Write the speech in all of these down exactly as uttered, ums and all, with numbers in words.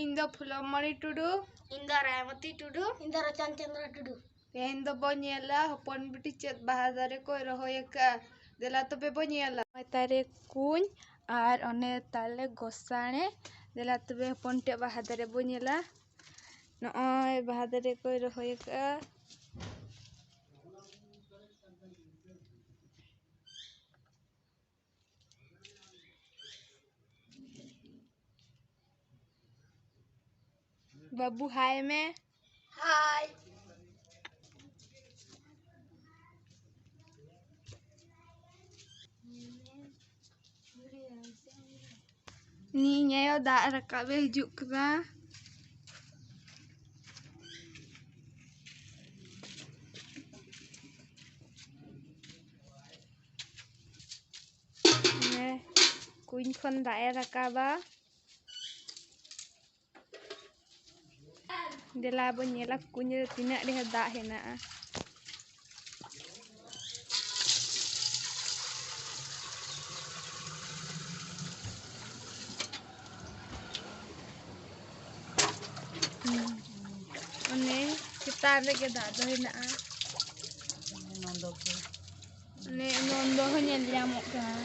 ᱤᱧ ᱫᱚ ᱯᱷᱩᱞᱚᱢᱚᱬᱤ ᱴᱩᱰᱩ᱾ ᱤᱧ ᱫᱚ ᱨᱟᱭᱢᱚᱛᱤ ᱴᱩᱰᱩ᱾ ᱤᱧ ᱫᱚ ᱨᱚᱪᱚᱱ ᱪᱚᱸᱫᱽᱨᱚ ᱴᱩᱰᱩ᱾ ᱛᱮᱦᱮᱧ ᱫᱚᱵᱚ ᱧᱮᱞᱟ ᱦᱚᱯᱚᱱ ᱵᱤᱴᱤ ᱪᱮᱫ ᱵᱟᱦᱟ ᱫᱟᱨᱮ ᱠᱚᱭ ᱨᱚᱦᱚᱭ ᱟᱠᱟᱫᱼᱟ᱾ ᱫᱮᱞᱟ ᱛᱚᱵᱮ ᱵᱚ ᱧᱮᱞᱟ᱾ ᱱᱚᱜᱼᱚᱭ ᱛᱟᱨᱮ ᱠᱩᱧ ᱟᱨ ᱚᱱᱮ ᱛᱟᱞᱮ ᱜᱚᱥᱟᱬᱮ᱾ ᱫᱮᱞᱟ ᱛᱚᱵᱮ ᱦᱚᱯᱚᱱ ᱴᱷᱮᱡ ᱵᱟᱦᱟ ᱫᱟᱨᱮ ᱵᱚ ᱧᱮᱞᱟ᱾ ᱱᱚᱜᱼᱚᱭ ᱵᱟᱦᱟ ᱫᱟᱨᱮ ᱠᱚᱭ ᱨᱚᱦᱚᱭ ᱟᱠᱟᱫᱼᱟ᱾ ᱵᱟᱹᱵᱩ, ᱦᱟᱭ ᱢᱮ᱾ ᱦᱟᱭ᱾ ᱱᱤᱧ ᱟᱭᱳ ᱫᱟᱜ ᱨᱟᱠᱟᱵ ᱮ ᱦᱤᱡᱩᱜ ᱠᱟᱱᱟ᱾ ᱠᱩᱧ ᱠᱷᱚᱱ ᱫᱟᱜ ᱮ ᱨᱟᱠᱟᱵᱟ᱾ ᱫᱮᱞᱟ ᱵᱚᱱ ᱧᱮᱞᱟ ᱠᱩᱧ ᱨᱮ ᱛᱤᱱᱟᱹᱜ ᱰᱷᱮᱨ ᱫᱟᱜ ᱦᱮᱱᱟᱜᱼᱟ᱾ ᱚᱱᱮ ᱪᱮᱛᱟᱱ ᱨᱮᱜᱮ ᱫᱟᱜ ᱫᱚ ᱦᱮᱱᱟᱜᱼᱟ᱾ ᱚᱱᱮ ᱱᱚᱱᱫᱚ ᱦᱚᱸ ᱧᱮᱞ ᱧᱟᱢᱚᱜ ᱠᱟᱱᱟ᱾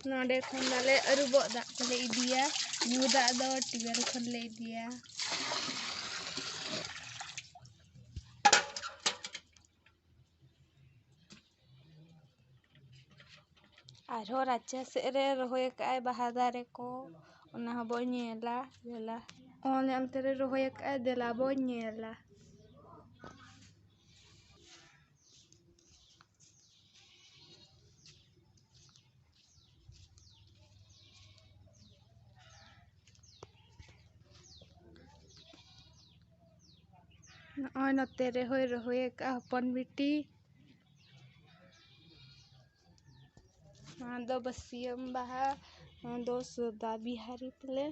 ᱱᱚᱰᱮ ᱠᱷᱚᱱ ᱫᱚᱞᱮ ᱟᱹᱨᱩᱵᱚᱜ ᱫᱟᱜ ᱠᱚᱞᱮ ᱤᱫᱤᱭᱟ, ᱧᱩ ᱫᱟᱜ ᱫᱚ ᱴᱤᱭᱩᱵᱽᱣᱮᱞ ᱠᱷᱚᱱ ᱞᱮ ᱤᱫᱤᱭᱟ᱾ ᱟᱨᱦᱚᱸ ᱨᱟᱪᱟ ᱥᱮᱫ ᱨᱮ ᱨᱚᱦᱚᱭ ᱟᱠᱟᱫᱼᱟᱭ ᱵᱟᱦᱟ ᱫᱟᱨᱮ ᱠᱚ, ᱚᱱᱟ ᱦᱚᱸᱵᱚᱱ ᱧᱮᱞᱟ᱾ ᱧᱮᱞᱟ, ᱚᱱᱮ ᱚᱱᱛᱮ ᱨᱮ ᱨᱚᱦᱚᱭ ᱟᱠᱟᱫᱼᱟᱭ, ᱫᱮᱞᱟ ᱵᱚᱱ ᱧᱮᱞᱟ᱾ ᱱᱚᱜᱼᱚᱭ ᱱᱚᱛᱮ ᱨᱮᱦᱚᱸᱭ ᱨᱚᱦᱚᱭ ᱟᱠᱟᱫᱼᱟ ᱦᱚᱯᱚᱱ ᱵᱤᱴᱤ᱾ ᱱᱚᱣᱟ ᱫᱚ ᱵᱟᱹᱥᱭᱟᱹᱢ ᱵᱟᱦᱟ, ᱱᱚᱣᱟ ᱫᱚ ᱥᱚᱫᱟ ᱵᱤᱦᱟᱨᱤ ᱯᱟᱞᱮ᱾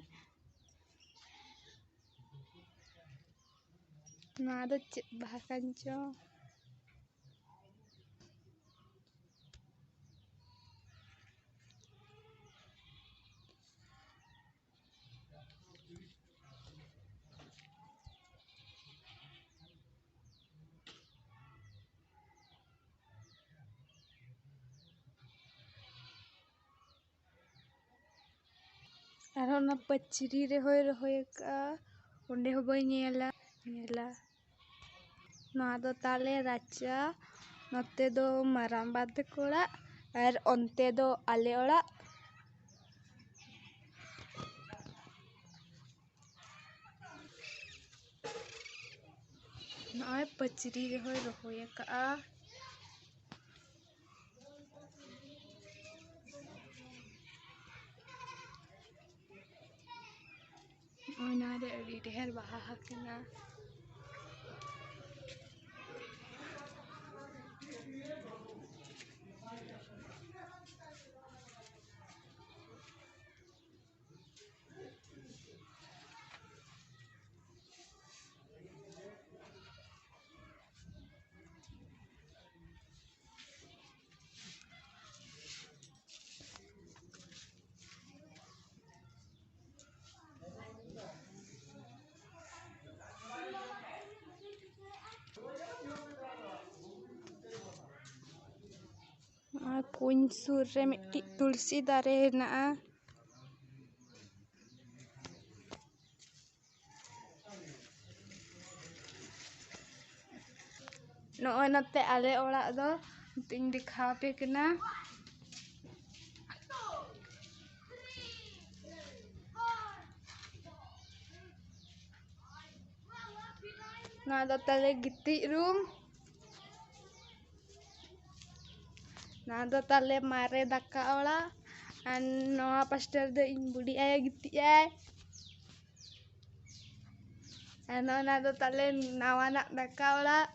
ᱱᱚᱣᱟ ᱫᱚ ᱪᱮᱫ ᱵᱟᱦᱟ ᱠᱟᱱ ᱪᱚ? ᱟᱨᱦᱚᱸ ᱚᱱᱟ ᱯᱟᱹᱪᱨᱤ ᱨᱮᱦᱚᱸᱭ ᱨᱚᱦᱚᱭ ᱟᱠᱟᱫᱼᱟ, ᱚᱸᱰᱮ ᱦᱚᱸ ᱵᱟᱹᱧ ᱧᱮᱞᱟ, ᱧᱮᱞᱟ᱾ ᱱᱚᱣᱟ ᱫᱚ ᱛᱟᱞᱮ ᱨᱟᱪᱟ, ᱱᱚᱛᱮ ᱫᱚ ᱢᱟᱨᱟᱝᱵᱟ ᱛᱟᱠᱚ ᱚᱲᱟᱜ, ᱟᱨ ᱚᱱᱛᱮ ᱫᱚ ᱟᱞᱮ ᱚᱲᱟᱜ᱾ ᱱᱚᱜᱼᱚᱭ ᱯᱟᱹᱪᱨᱤ ᱨᱮᱦᱚᱸᱭ ᱨᱚᱦᱚᱭ ᱟᱠᱟᱫᱼᱟ᱾ ᱱᱚᱜᱼᱚᱭ ᱱᱚᱣᱟ ᱨᱮ ᱟᱹᱰᱤ ᱰᱷᱮᱨ ᱵᱟᱦᱟ ᱟᱠᱟᱱᱟ᱾ ᱱᱚᱣᱟ ᱠᱩᱧ ᱥᱩᱨ ᱨᱮ ᱢᱤᱫᱴᱤᱡ ᱛᱩᱞᱥᱤ ᱫᱟᱨᱮ ᱦᱮᱱᱟᱜᱼᱟ᱾ ᱱᱚᱜᱼᱚᱭ ᱱᱚᱛᱮ ᱟᱞᱮ ᱚᱲᱟᱜ ᱫᱚ ᱱᱤᱛᱚᱜ ᱤᱧ ᱫᱮᱠᱷᱟᱣ ᱟᱯᱮ ᱠᱟᱱᱟ᱾ ᱱᱚᱣᱟ ᱫᱚ ᱛᱟᱞᱮ ᱜᱤᱛᱤᱡ ᱨᱩᱢ᱾ ᱱᱚᱣᱟ ᱫᱚ ᱛᱟᱞᱮ ᱢᱟᱨᱮ ᱫᱟᱠᱟ ᱚᱲᱟᱜ᱾ ᱟᱨ ᱱᱚᱣᱟ ᱯᱟᱥᱴᱟ ᱨᱮᱫᱚ ᱤᱧ ᱵᱩᱰᱤ ᱟᱭᱳ ᱜᱤᱛᱤᱡ ᱟᱭ᱾ ᱟᱨ ᱱᱚᱜᱼᱚ ᱱᱟ ᱫᱚ ᱛᱟᱞᱮ ᱱᱟᱣᱟᱱᱟᱜ ᱫᱟᱠᱟ ᱚᱲᱟᱜ᱾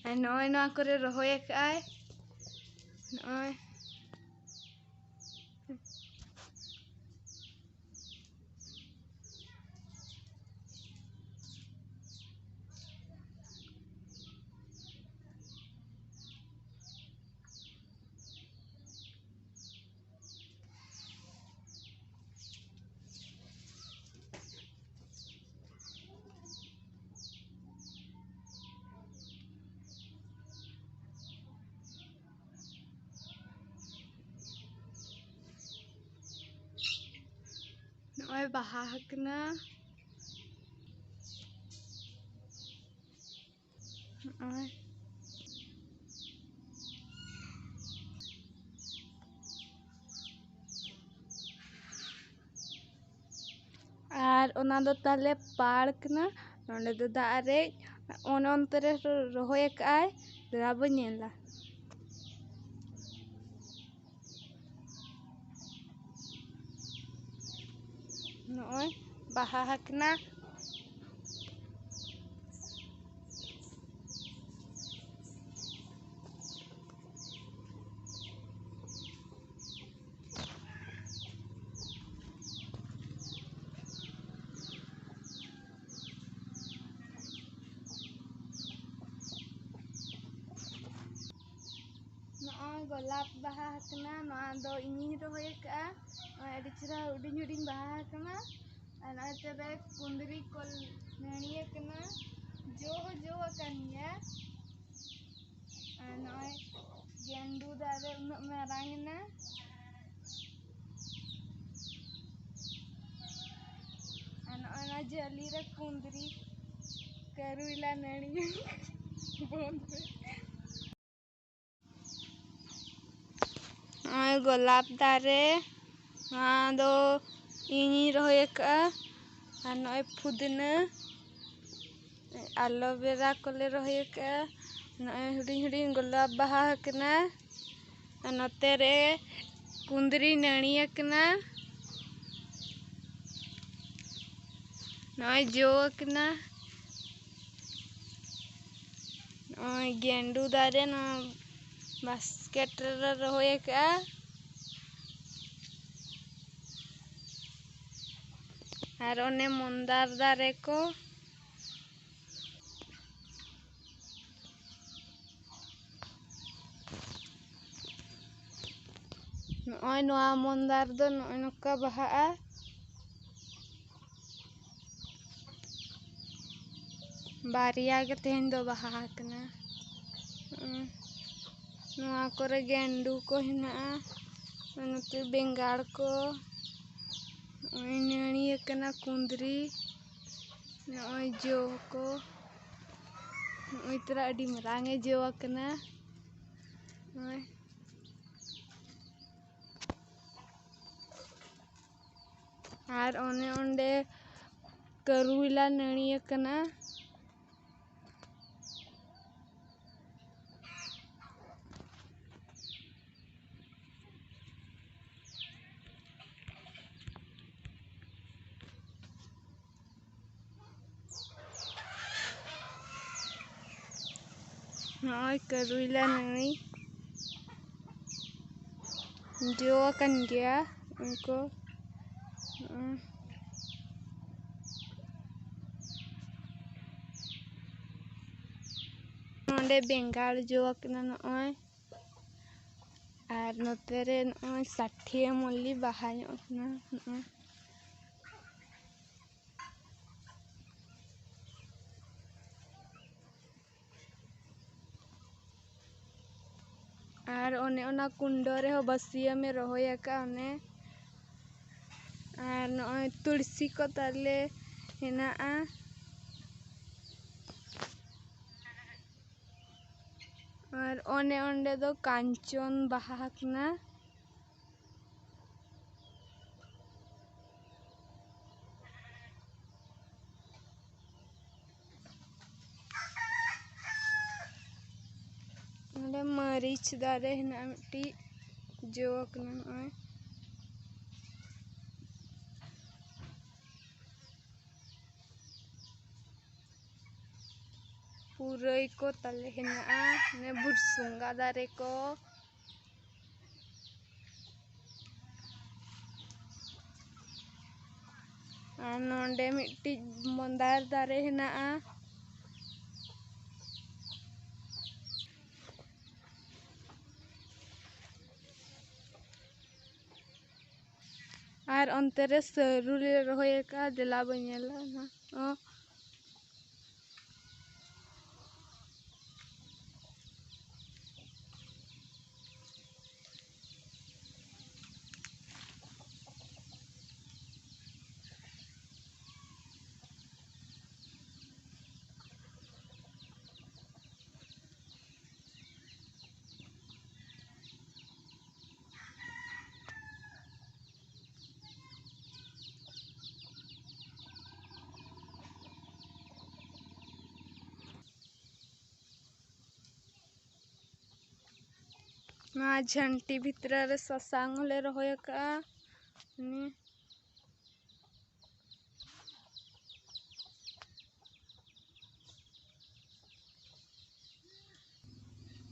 ᱟᱨ ᱱᱚᱜᱼᱚᱭ ᱱᱚᱣᱟ ᱠᱚᱨᱮ ᱨᱚᱦᱚᱭ ᱟᱠᱟᱫᱼᱟᱭ᱾ ᱱᱚᱜᱼᱚᱭ᱾ ᱱᱚᱜᱼᱚᱭ ᱵᱟᱦᱟ ᱟᱠᱟᱱᱟ᱾ ᱱᱚᱜᱼᱚᱭ᱾ ᱟᱨ ᱚᱱᱟ ᱫᱚ ᱛᱟᱞᱮ ᱯᱟᱲ ᱠᱟᱱᱟ᱾ ᱱᱚᱸᱰᱮ ᱫᱚ ᱫᱟᱜ ᱟᱨᱮᱡ, ᱚᱱᱮ ᱚᱱᱛᱮ ᱨᱮ ᱨᱚᱦᱚᱭ ᱟᱠᱟᱫᱼᱟᱭ, ᱫᱮᱞᱟ ᱵᱚ ᱧᱮᱞᱟ᱾ ᱱᱚᱜᱼᱚᱭ ᱵᱟᱦᱟ ᱟᱠᱟᱱᱟ᱾ ᱱᱚᱜᱼᱚᱭ ᱜᱳᱞᱟᱯ ᱵᱟᱦᱟ ᱟᱠᱟᱱᱟ, ᱱᱚᱣᱟ ᱫᱚ ᱤᱧᱤᱧ ᱨᱚᱦᱚᱭ ᱟᱠᱟᱫᱼᱟ᱾ ᱱᱚᱜᱼᱚᱭ ᱟᱹᱰᱤ ᱪᱮᱦᱨᱟ ᱦᱩᱰᱤᱧ ᱦᱩᱰᱤᱧ ᱵᱟᱦᱟ ᱟᱠᱟᱱᱟ᱾ ᱟᱨ ᱱᱚᱜᱼᱚᱭ ᱛᱚᱵᱮ ᱠᱩᱸᱫᱽᱨᱤ ᱠᱚ ᱱᱟᱹᱲᱤ ᱟᱠᱟᱱᱟ, ᱡᱚ ᱦᱚᱸ ᱡᱚ ᱟᱠᱟᱱ ᱜᱮᱭᱟ᱾ ᱟᱨ ᱱᱚᱜᱼᱚᱭ ᱜᱮᱸᱰᱩ ᱫᱟᱨᱮ ᱩᱱᱟᱹᱜ ᱢᱟᱨᱟᱝ ᱮᱱᱟ᱾ ᱟᱨ ᱱᱚᱜᱼᱚᱭ ᱱᱚᱣᱟ ᱡᱟᱹᱞᱤ ᱨᱮ ᱠᱩᱸᱫᱽᱨᱤ, ᱠᱟᱹᱨᱩᱭᱞᱟ ᱱᱟᱹᱲᱤ ᱵᱚᱱ ᱯᱮ᱾ ᱱᱚᱜᱼᱚᱭ ᱜᱳᱞᱟᱯ ᱫᱟᱨᱮ, ᱱᱚᱣᱟ ᱫᱚ ᱤᱧᱤᱧ ᱨᱚᱦᱚᱭ ᱟᱠᱟᱫᱼᱟ᱾ ᱟᱨ ᱱᱚᱜᱼᱚᱭ ᱯᱩᱫᱤᱱᱟᱹ, ᱟᱞᱳᱵᱮᱨᱟ ᱠᱚᱞᱮ ᱨᱚᱦᱚᱭ ᱟᱠᱟᱫᱼᱟ᱾ ᱱᱚᱜᱼᱚᱭ ᱦᱩᱰᱤᱧ ᱦᱩᱰᱤᱧ ᱜᱳᱞᱟᱯ ᱵᱟᱦᱟ ᱟᱠᱟᱱᱟ᱾ ᱟᱨ ᱱᱚᱛᱮ ᱨᱮ ᱠᱩᱸᱫᱽᱨᱤ ᱱᱟᱹᱲᱤ ᱟᱠᱟᱱᱟ᱾ ᱱᱚᱜᱼᱚᱭ ᱡᱚ ᱟᱠᱟᱱᱟ᱾ ᱱᱚᱜᱼᱚᱭ ᱜᱮᱸᱰᱩ ᱫᱟᱨᱮ ᱱᱚᱣᱟ ᱵᱟᱥᱠᱮᱴ ᱨᱮᱞᱮ ᱨᱚᱦᱚᱭ ᱟᱠᱟᱫᱼᱟ᱾ ᱟᱨ ᱚᱱᱮ ᱢᱚᱱᱫᱟᱨ ᱫᱟᱨᱮ ᱠᱚ᱾ ᱱᱚᱜᱼᱚᱭ ᱱᱚᱣᱟ ᱢᱚᱱᱫᱟᱨ ᱫᱚ ᱱᱚᱜᱼᱚᱭ ᱱᱚᱝᱠᱟ ᱵᱟᱦᱟᱜᱼᱟ᱾ ᱵᱟᱨᱭᱟ ᱜᱮ ᱛᱮᱦᱮᱧ ᱫᱚ ᱵᱟᱦᱟ ᱟᱠᱟᱱᱟ᱾ ᱱᱚᱣᱟ ᱠᱚᱨᱮ ᱜᱮᱸᱰᱩ ᱠᱚ ᱦᱮᱱᱟᱜᱼᱟ, ᱱᱚᱛᱮ ᱵᱮᱸᱜᱟᱲ ᱠᱚ᱾ ᱱᱚᱜᱼᱚᱭ ᱱᱟᱹᱲᱤ ᱟᱠᱟᱱᱟ ᱠᱩᱸᱫᱽᱨᱤ᱾ ᱱᱚᱜᱼᱚᱭ ᱡᱚ ᱠᱚ᱾ ᱱᱚᱜᱼᱚᱭ ᱛᱚᱨᱟ ᱟᱹᱰᱤ ᱢᱟᱨᱟᱝ ᱮ ᱡᱚ ᱟᱠᱟᱱᱟ᱾ ᱱᱚᱜᱼᱚᱭ᱾ ᱟᱨ ᱚᱱᱮ ᱚᱸᱰᱮ ᱠᱟᱹᱨᱩᱭᱞᱟ ᱱᱟᱹᱲᱤ ᱟᱠᱟᱱᱟ᱾ ᱱᱚᱜᱼᱚᱭ ᱠᱟᱹᱨᱩᱭᱞᱟ ᱱᱟᱹᱲᱤ ᱡᱚ ᱟᱠᱟᱱ ᱜᱮᱭᱟ᱾ ᱩᱱᱠᱩ ᱱᱚᱜᱼᱚᱭ᱾ ᱱᱚᱸᱰᱮ ᱵᱮᱸᱜᱟᱲ ᱡᱚ ᱟᱠᱟᱱᱟ ᱱᱚᱜᱼᱚᱭ᱾ ᱟᱨ ᱱᱚᱛᱮ ᱨᱮ ᱱᱚᱜᱼᱚᱭ ᱥᱟᱴᱷᱤᱭᱟᱹ ᱢᱚᱞᱞᱤ ᱵᱟᱦᱟ ᱧᱚᱜ ᱟᱠᱟᱱᱟ ᱱᱚᱜᱼᱚᱭ᱾ ᱟᱨ ᱚᱱᱮ ᱚᱱᱟ ᱠᱩᱱᱰᱚ ᱨᱮᱦᱚᱸ ᱵᱟᱹᱥᱭᱟᱹᱢ ᱮ ᱨᱚᱦᱚᱭ ᱟᱠᱟᱫ ᱚᱱᱮ᱾ ᱟᱨ ᱱᱚᱜᱼᱚᱭ ᱛᱩᱞᱥᱤ ᱠᱚ ᱛᱟᱞᱮ ᱦᱮᱱᱟᱜᱼᱟ᱾ ᱟᱨ ᱚᱱᱮ ᱚᱸᱰᱮ ᱫᱚ ᱠᱟᱧᱪᱚᱱ ᱵᱟᱦᱟ ᱠᱟᱱᱟ᱾ ᱱᱚᱰᱮ ᱢᱟᱹᱨᱤᱪ ᱫᱟᱨᱮ ᱦᱮᱱᱟᱜᱼᱟ ᱢᱤᱫᱴᱤᱡ, ᱡᱚ ᱠᱟᱱᱟ ᱱᱚᱜᱼᱚᱭ᱾ ᱯᱩᱨᱟᱹᱭ ᱠᱚ ᱛᱟᱞᱮ ᱦᱮᱱᱟᱜᱼᱟ, ᱚᱱᱮ ᱵᱷᱩᱴᱥᱩᱝᱜᱟ ᱫᱟᱨᱮ ᱠᱚ᱾ ᱟᱨ ᱱᱚᱰᱮ ᱢᱤᱫᱴᱤᱡ ᱢᱚᱱᱫᱟᱨ ᱫᱟᱨᱮ ᱦᱮᱱᱟᱜᱼᱟ᱾ ᱟᱨ ᱚᱱᱛᱮ ᱨᱮ ᱥᱟᱹᱨᱩ ᱞᱮ ᱨᱚᱦᱚᱭ ᱟᱠᱟᱫᱼᱟ, ᱫᱮᱞᱟ ᱵᱚᱱ ᱧᱮᱞᱟ ᱚᱱᱟ ᱦᱚᱸ᱾ ᱱᱚᱣᱟ ᱡᱷᱟᱹᱱᱴᱤ ᱵᱷᱤᱛᱨᱤ ᱨᱮ ᱥᱟᱥᱟᱝ ᱦᱚᱸᱞᱮ ᱨᱚᱦᱚᱭ ᱟᱠᱟᱫᱼᱟ᱾ ᱱᱤᱭᱟᱹ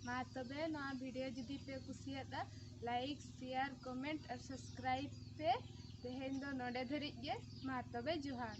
ᱢᱟ ᱛᱚᱵᱮ ᱱᱚᱣᱟ video ᱡᱩᱫᱤ ᱯᱮ ᱠᱩᱥᱤᱭᱟᱫᱟ, like, share, comment ᱟᱨ subscribe ᱯᱮ᱾ ᱛᱮᱦᱮᱧ ᱫᱚ ᱱᱚᱰᱮ ᱫᱷᱟᱹᱨᱤᱡ ᱜᱮ᱾ ᱢᱟ ᱛᱚᱵᱮ ᱡᱚᱦᱟᱨ᱾